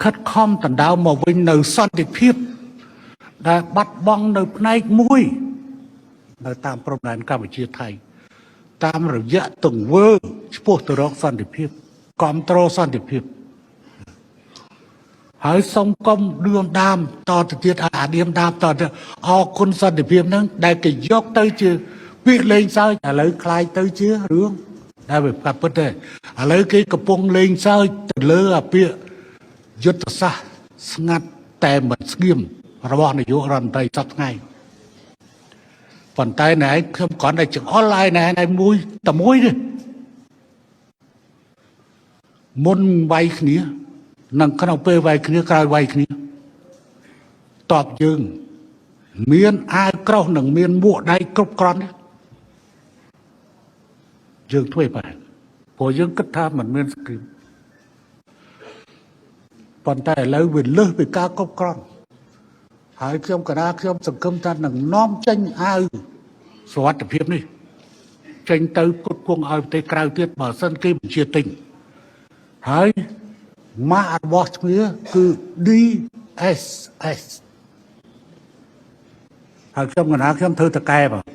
ខិតខំដណ្ដើមមកវិញនៅសន្តិភាព ដែលបាត់បង់នៅផ្នែកមួយ នៅតាមព្រំដែនកម្ពុជាថៃ តាមរយៈទង្វើឆ្ពោះទៅរកសន្តិភាពគ្រប់គ្រងសន្តិភាព ហើយសូមកុំដឿមដាមតទៅទៀតអាឌៀមដាមតទៅអរគុណសន្តិភាពហ្នឹងដែលគេយកទៅជាពាក្យលេងសើចឥឡូវคล้ายទៅជារឿងដែលវាកាត់ពិតទេឥឡូវគេកំពុងលេងសើចទៅលើអាពាក្យយុទ្ធសាស្ត្រស្ងាត់តែមិនស្ងៀមរបស់នាយករដ្ឋមន្ត្រីសប្តាហ៍ថ្ងៃប៉ុន្តែណែខ្ញុំគ្រាន់តែចង្អុលឲ្យណែឯមួយតែមួយទេមុនវាយគ្នា និងក្នុងពេលវាយគ្នាក្រោយវាយគ្នាតបយើង មានអាវក្រោះនិងមានមួកដៃគ្រប់គ្រាន់ទេយើងធ្វើបែបព្រោះយើងគិតថាมันមានសង្គ្រាមប៉ុន្តែឥឡូវវាលើសពីការគ្រប់គ្រាន់ហើយខ្ញុំកណាខ្ញុំសង្ឃឹមថានឹងនាំចេញអាវសុវត្ថិភាពនេះ ចេញទៅផ្គត់ផ្គង់ឲ្យប្រទេសក្រៅទៀតបើសិនគេបញ្ជាទិញហើយម៉ាករបស់ទ្វាគឺ DSS ហើយខ្ញុំកណាខ្ញុំធ្វើតកែបាទ